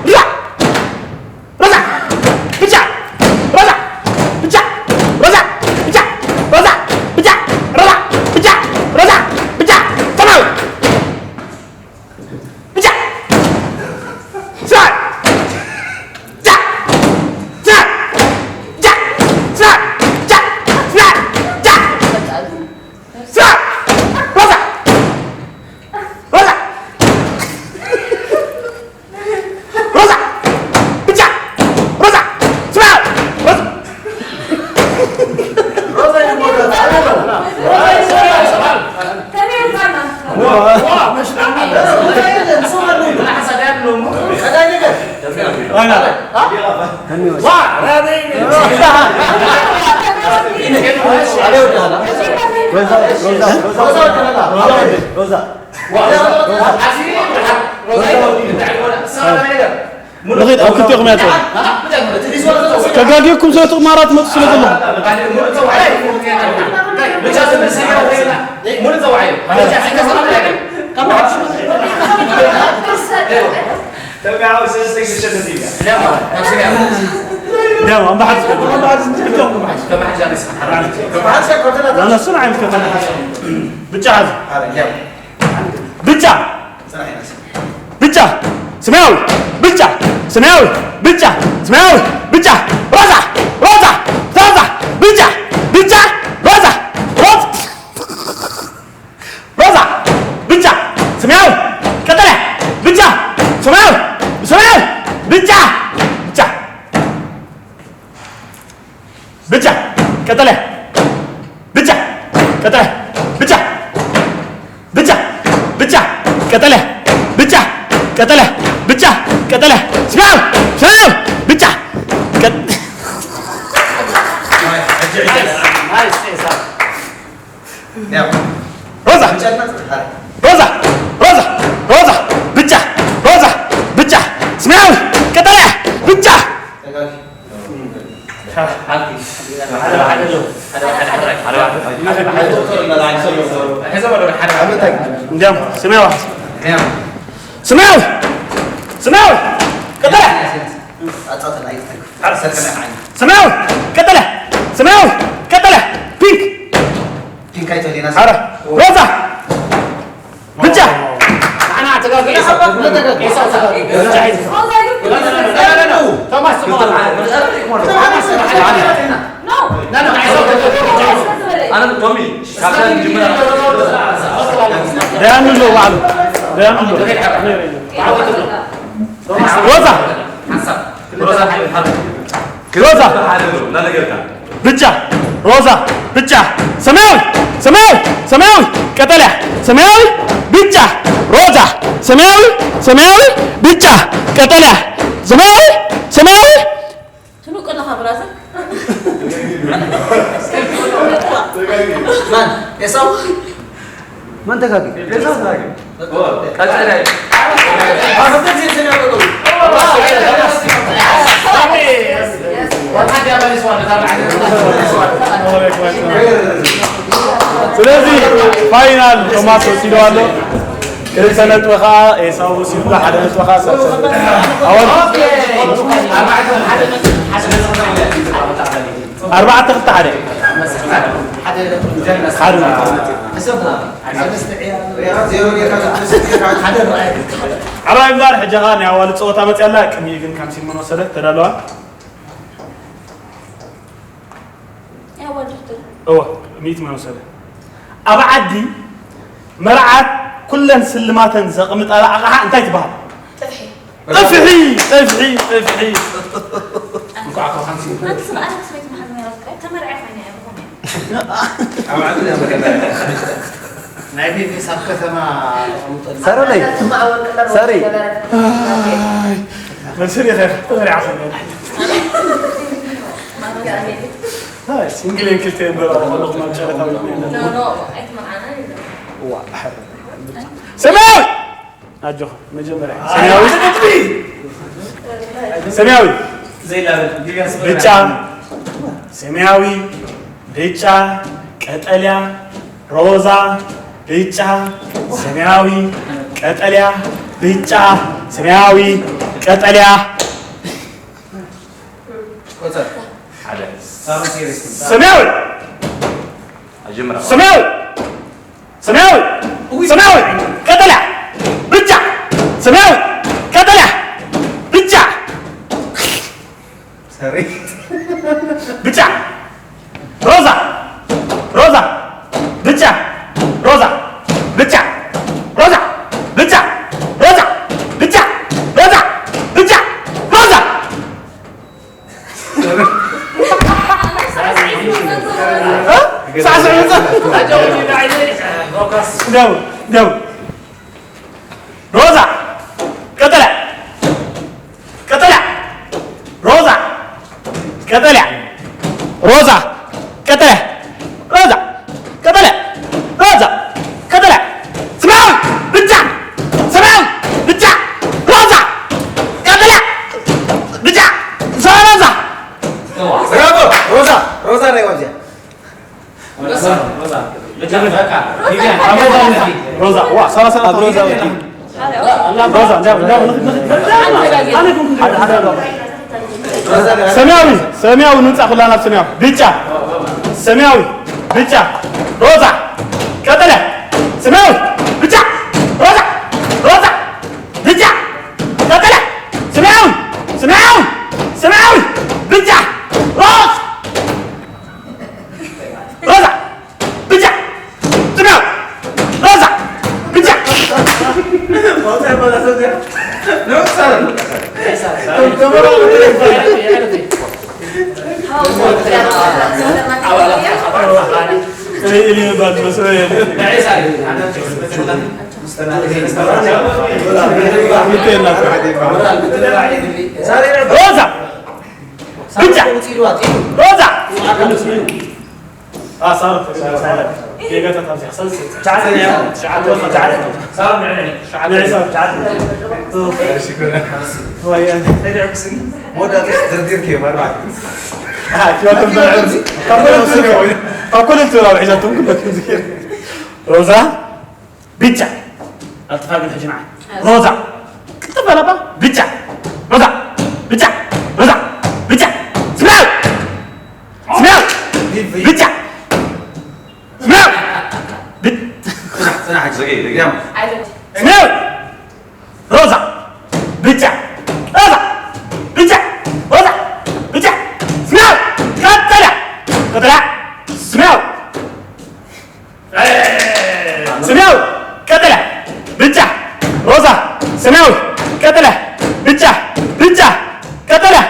ሮዛ! ሮዛ! ብጫ! ሮዛ! ብጫ! ሮዛ! ብጫ! ሮዛ! ብጫ! ሮዛ! ብጫ! ሮዛ! ብጫ! ሰማያዊ! ብጫ! ስማል! ብጫ! ስማል! ብጫ! ስማል! ብጫ! ስማል! ብጫ! ስማል! ሮዛ! ሮዛ! ሮዛ! ብጫ! ሮዛ! ስማል! ሮዛ! ሮዛ! ሮዛ! ሮዛ! ሮዛ! ሮዛ! ንኺድ ኣብ ክልቲኦም እያ ትብል። ተጋጊኹም ስለ ትቕማራ ትመፁ ስለ ዘለኹም። ደም ኣምባሓት ዝገብሩ። ኣነ እሱን ዓይነት ከተማ ሓሰብ። ብጫ ሓዝ። ብጫ። ብጫ። ሰማያዊ። ብጫ። ሰማያዊ። ብጫ። ሰማያዊ። ብጫ። ሮዛ። ሮዛ። ሮዛ። ብጫ። ብጫ። ሮዛ። ሮዛ። ሮዛ። ብጫ። ሰማያዊ። ቀጠልያ። ብጫ። ሰማያዊ። ሰማያዊ። ብጫ። ብጫ። ብጫ። ቀጠልያ። ብጫ። ቀጠልያ። ብጫ። ብጫ። ብጫ። ቀጠልያ። ብጫ። ቀጠልያ። ብጫ። ቀጠልያ። ሰማያዊ። ሰማያዊ። ብጫ። ቀጥ- ሮዛ። ሮዛ። ሮዛ። ሮዛ። ብጫ። ሮዛ። ብጫ። ሰማያዊ። ቀጠልያ። ብጫ። እንዲያም ሰማያዊ። ሰማያዊ። ሰማያዊ። ቀጠልያ። ሰማያዊ። ቀጠልያ። ሰማያዊ። ቀጠልያ። ፒንክ። ፒንክ ኣይትበል ኢና። ኧረ፣ ሮዛ። ብጫ። ደያኑ ኣሎ ባዕሉ። ደያኑ ኣሎ። ሮዛ። ሮዛ። ብጫ። ሮዛ። ብጫ። ሰማያዊ። ሰማያዊ። ሰማያዊ። ቀጠልያ። ሰማያዊ። ብጫ። ሮዛ። ሰማያዊ። ሰማያዊ። ብጫ። ቀጠልያ። ሰማያዊ። ሰማያዊ። ትንቁ ኣለኻ ብራዘር። ማን? ኤሳው? ማን ተጋጊ? ኤሳው ተጋጊ። ቀጠለ። ስለዚ ፋይናል ቶማስ ወሲዱ ኣሎ። ክልተ ነጥቢ ኸዓ ኤሳው ወሲዱ፣ ሓደ ነጥቢ ኸዓ ሳምሶን። ኣወል። ኣርባዕተ ክልተ ሓደ። ሓደ። ዓባይ እምበር ሕጂ ኸዓ ናይ ኣዋልድ ፀወታ መፅያ ኣላ። ቅድሚኡ ግን ካምሲን መን ወሰደ? ተዳለዋ? እወ፣ ሚእቲ መን ወሰደ? ኣብ ዓዲ መርዓት ኩለን ስልማተን ዘቕምጣላ ኣቕሓ እንታይ ትበሃል? ጥፍሒ። ጥፍሒ፣ ጥፍሒ፣ ጥፍሒ። እንኳዕ እኮ ሓንቲ ሰበይቲ መሓዝ ነይራትካ፣ ተመርዐ ኮይና እያ ብኾነ። ኣብ ዓዲ እያ መጀመርያ። ናይ ቤት ሂሳብ ከተማ ተቐምጦ። ሰረለይ። ሰሪ። ኣይ፣ መልሲ ዲኻ? ተመርዓ ኮይና። ኣይ፣ ሲንግል እየን ክልተ እየን በላ፣ ከለኹም ኣብ ጨረታ ወይ ኮይና። ኖ፣ ኖ፣ ኣይትመርዓና ይብላ። ዋ፣ ሰማያዊ! ኣጆኻ፣ መጀመርያ። ሰማያዊ። ሰማያዊ። ብጫ። ሰማያዊ። ብጫ። ቀጠልያ። ሮዛ። ብጫ። ሰማያዊ። ቀጠልያ። ብጫ። ሰማያዊ። ቀጠልያ። ሰማያዊ። ሰማያዊ። ሰማያዊ። ሰማያዊ። ቀጠልያ። ብጫ። ሰማያዊ። ቀጠልያ። ብጫ። ብጫ። ሮዛ። ሮዛ። ብጫ። ሮዛ። ብጫ። ሮዛ። ብጫ። ሮዛ። ብጫ። ሮዛ። ብጫ። ሮዛ። ሳዕስዕ ምጻእ። ደው፣ ደው። ሮዛ። ቀጠልያ። ቀጠልያ። ሮዛ። ቀጠልያ። ሮዛ። ቀጠልያ። ሮዛ። ቀጠልያ። ሮዛ። ቀጠልያ። ሰማያዊ። ብጫ። ሰማያዊ። ብጫ። ሮዛ። ሮዛ ዋ ሰላሳ ኣብ ሮዛ ወዲ ሮዛ እንዳው እንዳው ሰማያዊ ሰማያዊ ንምጻእ ኩላና ኣብ ሰማያዊ ብጫ ሰማያዊ ብጫ ሮዛ ቀጠልያ ሰማያዊ ብጫ ሮዛ ሮዛ ብጫ ቀጠልያ ሰማያዊ ሰማያዊ ሰማያዊ ብጫ ሮዛ ሮዛ ብጫ ሰማያዊ ሮዛ ብጫ ሮዛ ብጫ ሮዛ መወዳእታ ደርዲርክዮም ኣርባዕተ። ካብ ኮለል ትብል ኣብ ሒዛቶም ክለኩም ዝሄር ሮዛ ብጫ ኣልጥፋ ግን ሕጂ ንዓ ሮዛ ቅጥፍ በለባ ብጫ ሮዛ ብጫ ሮዛ ብጫ ስማያዊ ስማያዊ ብጫ ስማያዊ ስማያዊ ሮዛ ብጫ ሮዛ ብጫ ሮዛ ብጫ ስማያዊ ቀጠልያ ቀጠልያ ስማያዊ ሰማያዊ ቀጠልያ ብጫ ሮዛ ሰማያዊ ቀጠልያ ብጫ ብጫ ቀጠልያ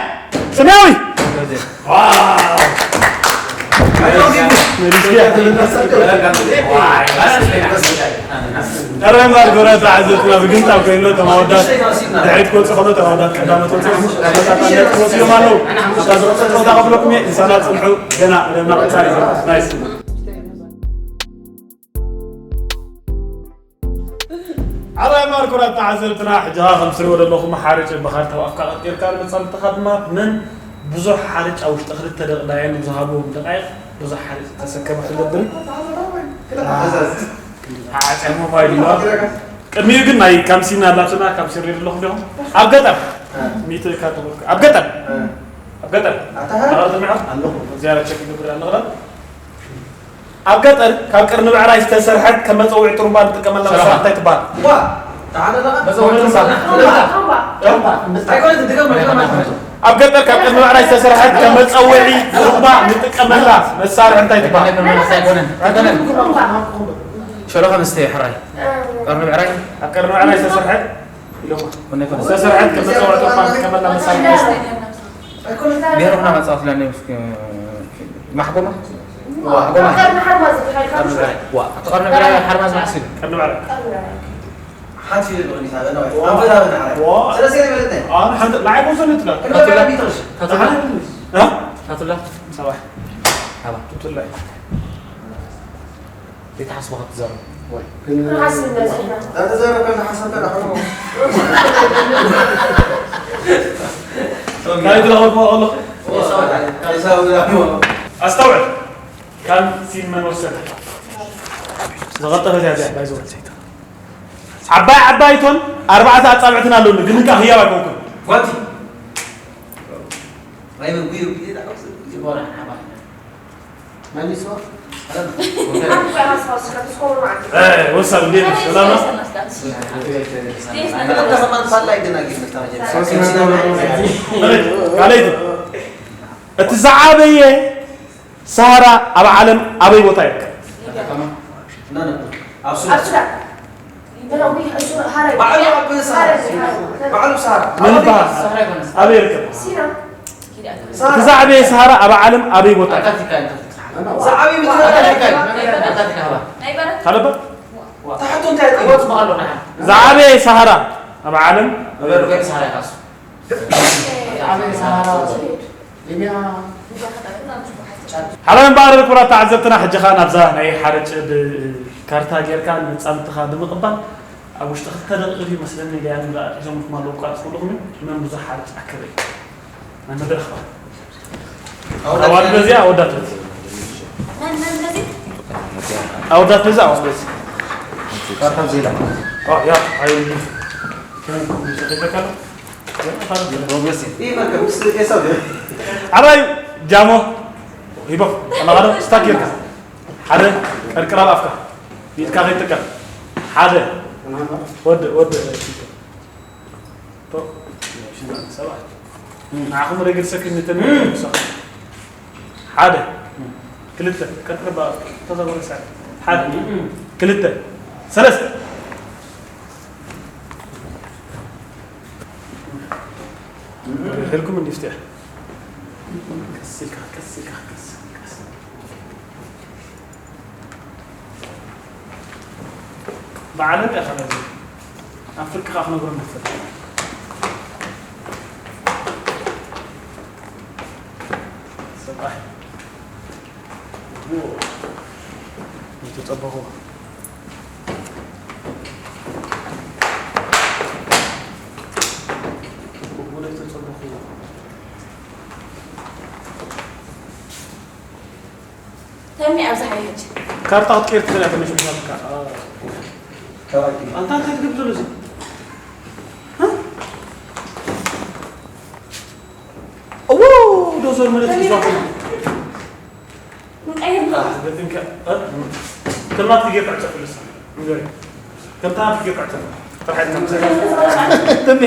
ሰማያዊ ቀረባ እምበር ግብረ ተዓዘብትና ብግንጣብ ኮይኑ ተማወዳት ድሕሪት ክወፅእ ከሎ ተማወዳት ቀዳመት ወፅኦም ተመጣጣነት ክወፅኦም ኣለዉ ኣብታ ዝቐፀል ፀወታ ከፍለኩም እየ ምሳና ፅንሑ ገና መደብና ቀፃሊ እዩ ናይስ ኣራይ ማርኮራት ተዓዘብትና ሕጂ ኸዓ ከም ትሪእዎ ዘለኹም ሓርጭ ብኻልተ ኣፍካ ቀርቂርካ ንመጻምድትኻ ድማ መን ብዙሕ ሓርጭ ኣብ ውሽጢ ክልተ ደቂ ዳየን ዝሃብዎም ደቃይቕ ብዙሕ ሓርጭ ተሰከመ ክገብር ዓፀ ሞባይል እዩ ቅድሚኡ ግን ናይ ካምሲና ኣላትና ካምሲን ሪድ ኣለኹም ዲኹም ኣብ ገጠር ሚእቲ ካብ ተበልኩ ኣብ ገጠር ኣብ ገጠር ኣታ? ኣራርተኛ ኣለኹ ዝያዳ ቸክ ይገብር ኣለኽላ ኣብ ገጠር ካብ ቀርኒ ብዕራይ ዝተሰርሐት ከም መፀውዒ ጥሩምባ ንጥቀመላ መሳርሒ እንታይ ትበሃል? ዋ! ተዓለለኻ? መፀውዒ ጥሩምባ። ጥሩምባ። ኣይኮነትን፣ ድገም፣ ድገም፣ ድገም። ኣብ ገጠር ካብ ቀርኒ ብዕራይ ዝተሰርሐት ከም መፀውዒ ጥሩምባ ንጥቀመላ መሳርሒ እንታይ ትበሃል? ኣይኮነን፣ ኣይኮነን። ጥሩምባ። ሸሎኻ መስተየ ሕራይ። ቀርኒ ብዕራይ? ኣብ ቀርኒ ብዕራይ ዝተሰርሐት ኢሎማ። ኮነ፣ ኮነ። ዝተሰርሐት ከም መፀውዒ ጥሩምባ ንጥቀመላ መሳርሒ እንታይ ትበሃል? ብሄርና መጻወት ለኒ ማሕጎማ ማሕጎማ ቀርኒ ሓርማዝ ዝበሃል ካብ ዋ ተቐርኒ ብላ ሓርማዝ ማሕሲሉ ቀርኒ ብላ ሓንቲ ኢለ ኣለኹ ኒሳ በና ወይ ኣንፈታ በና ሓራ ዋ ስለዚ ይበለጠ ኣነ ሓንቲ ንዓይ ኮንሰል ትላ ክንበላ ቢትርሽ ታቱላ እ ታቱላ ሰባሕ ሃባ ቱቱላ ዘይትሓስቦ ካብ ትዛረብ እንታይ ትዛረብ ከም ዝሓሰብካ ዳሕሮ ካልእ ትረኸብኩ ኣለኹ ኣስተውዕል ካብ ሲን መን ወሰደ ዝቐጠፈት እያ እዚኣ ባይዘወ ዓባይ ዓባይ ቶን ኣርባዕተ ኣጻብዕትን ኣለኒ ግን እንካ ህያብ ኣይኮንኩን ጓንቲ ናይ መግቢ ይርጉ ይዳዕስ ይቦራ ሓባ ካልይቲ እቲ ዝዓበየ ሰሃራ ኣብ ዓለም ኣበይ ቦታ ይርከብ? ኣበይ ይርከብ? እቲ ዝዓበየ ሰሃራ ኣብ ዓለም ኣበይ ቦታ? ዝዓበየ ሰሃራ ኣብ ዓለም ሓላዊ እምበኣር ክቡራት ተዓዘብትና ሕጂ ኸዓ ናብዛ ናይ ሓርጭ ብካርታ ጌርካ ንመጻምድትኻ ብምቕባል ኣብ ውሽጢ ክልተ ደቂቕ እዩ መስለኒ ዳያን ሒዞምልኩም ኣለዉ ክቃልስ ከለኹም እዩ መን ብዙሕ ሓርጭ ኣከበ እዩ ናይ መድረኽ ኣዋል በዚኣ ኣወዳት በዚ ኣወዳት በዚ ኣዋል በዚ ካርታ ዜላ። اه يا عيوني. ሮቤስ ይህ መርከብ ምስ ኤሳው ደ ኣባይ ጃሞ ሂቦ ኣላኻዶ ስታክ ጌርካ ሓደ ቀርቅራ ኣብ ኣፍካ ኢድካ ከይትጥቀም ሓደ ወድ ወድ ሰባት ንዓኹም ረግድ ሰክን ንተን ሓደ ክልተ ቀጥታ ተዛወረ ሓደ ክልተ ሰለስተ ሄልኩም እንዲ ፍትሕ ቀስ ኢልካ ቀስ ኢልካ ቀስ ቀስ በዓልን ቀኸለ ኣብ ፍርቅኻ ክነግሮ ንኽእል ሰብኣይ ዝተጸበኹ ተሚ ኣብዛ ሓይልች ካርታ ክትቀይር ትኽእል እያ ተመሽ ምሻልካ ኣንታ እንታይ ትገብር ዘሎ እዚ እዎ ዶዘር መለት ይዛፍ ንቀይር ከምናት ጌር ዕጨፍ ልሳ ከምታ ጌር ዕጨፍ ጥራሕ ተሚ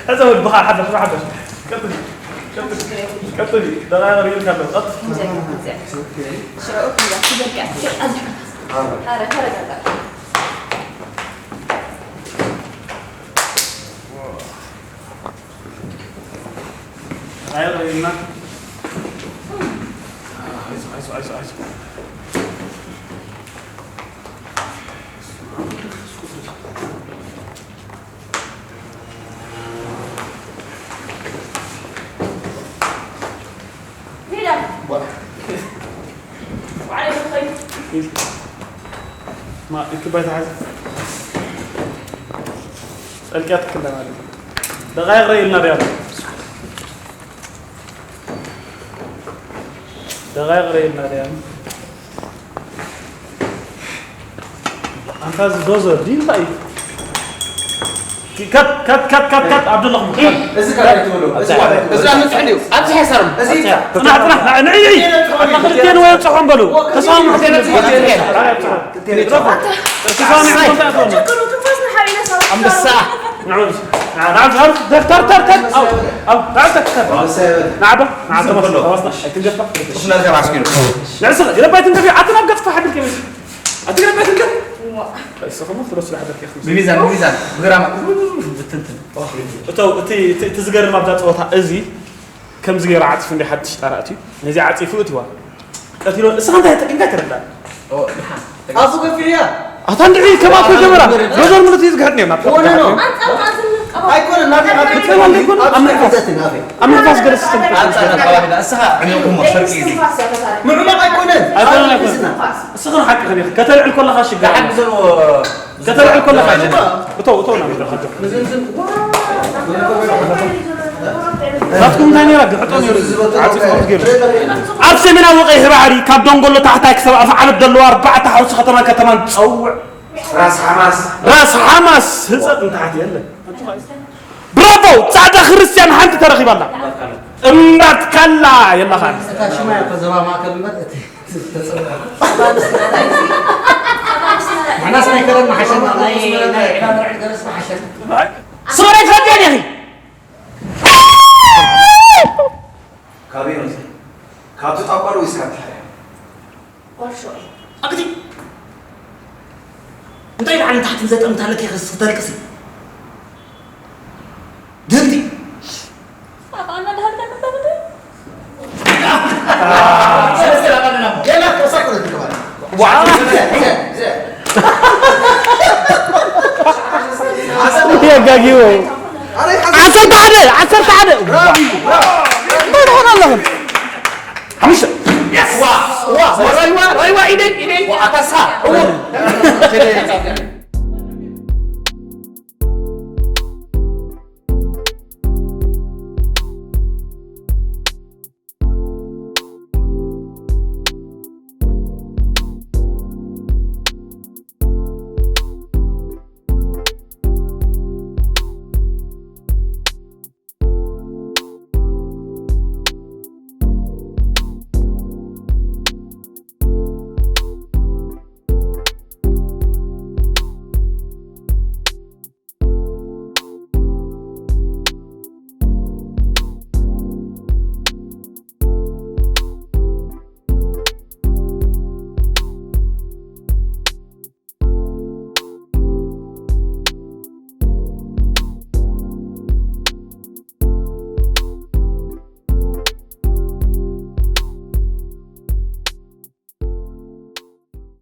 ሕፀ ወድ ብኻ ሓደሽ ሓደሽ ቀጥል ቀጥል ቀጥል ደቃ ሪል ካለ ቀጥል ሽዑ ትዘርግያ ትዘርግያ ኣዝሑ ኣረ ተረጋጋ ኣይቕረብና። ኣይዞ፣ ኣይዞ፣ ኣይዞ፣ ኣይዞ። ሜዳ ዋዕለ ኾይ ማ፣ እኪ ባይታ ሓዚ። ጠልቅያ ትክለ ማለት እዩ። ደቃይቕ ረኢልና ድያ? ደቃይቕ ረኢልና ድያ? ኣንታ እዚ ዶዘር ድዩ እንታይ እዩ? ከት ከት ከት ከት ከት ኣብ ዘለኹም እዚ ካልኣይ ትብሎ እዚ ዋላ እዚ እዛ ንጽሕን እዩ ኣብዚ ሓይሳርም እዚ ይብጻሕ ጽናሕ ጽናሕ ንዕይ ኣታ ክልቴን ወይ ኣብጽሖም በሉ ተስማሙ ተስማሚዑ እንታይ ኣትወሉ ጨክኑ ትንፋስ ንሓቢና ሰባት ኣንበሳ ንዑ ንዑ ንዑ ተር ተር ተር ተር ኣብ ኣብ ተር ተር ተር ንዓባ ንዓባ ተመስገን ኣይትንገፋ ስለ ገባስኪ ንዕስ ይረባይ ትንገፊ ኣቲ ናብ ገጽ ተሓድር ከመይ ኣቲ ይረባይ ትንገፊ እስኹም ክትረሱ ሓደር ከይኹም ብሚዛን ብሚዛን ብግራማ ብትንትን እቶ እቲ እቲ ዝገርም ኣብዛ ጸወታ እዚ ከምዚ ገይሩ ዓጺፉ እንደ ሓድሽ ጣራ ኣትዩ ነዚ ዓጺፉ እትዋ ቀቲሎ እስኻ እንታይ ተቂምካ ትረዳ ኣፉ ከፊት እያ ኣታ እንድዒ ከማት ከጀመራ ዶዘር ምሉት እዩ ዝግሕድ ነርና ወነ ነው ኣይኮነ ናቴ ናቴ ኣብ ምሕፋስ ገለ ሲስተም ኣንጻር ከባቢና እስኻ ዕሚቑሞ ሸርቂ እዩ ምዕማቕ ኣይኮነን ኣይኮነን ኣይኮነን እስኻ ሓቂ ከኔ ከተልዕል ከለኻ ሽግር ሓቂ ዘለዎ ከተልዕል ከለኻ ሽግር እቶ እቶ ና ምድረኻ ናትኩም እንታይ ነይራ ግሕጦ ነይሩ ዓፂ ፎርት ገይሩ ኣብ ሰሜናዊ ቀይሕ ባሕሪ ካብ ደንጎሎ ታሕታይ ክሳብ ኣፍዓበት ዘለዋ ኣርባዕተ ሓውሲ ከተማን ከተማን ትፀውዕ ራስ ሓማስ ራስ ሓማስ ህፀት ንታሕቲ የለን ብራቮ ፃዕዳ ክርስትያን ሓንቲ ተረኺባላ እምባትካላ የላኻን እታ ሽማ እያ እኮ ዞባ ማእከል እምበር እቲ ተጸውዐ ንሕናስ ናይ ከረን መሓሸና ናይ ናይ ዕዳ መርዒ ገረስ መሓሸና ሶሬ ትፈልጥያ ዲኺ ካበይ መፅእ ካብቲ ጣቋር ወይስ ካብቲ ሓያ ጓሾ እዩ ኣግዲ እንታይ ላዕሊ ታሕቲ ዘጠምታለክ ይኸስ ተልቅሲ ድህልቲ ኣባና ዳህልታ ምንታ ምንታ የጋጊዎ ዓሰርተ ሓደ ዓሰርተ ሓደ እንታይ ትኾን ኣለኽን ሓሙሽተ ራይዋ ራይዋ ኢደይ ኢደይ ኣታሳ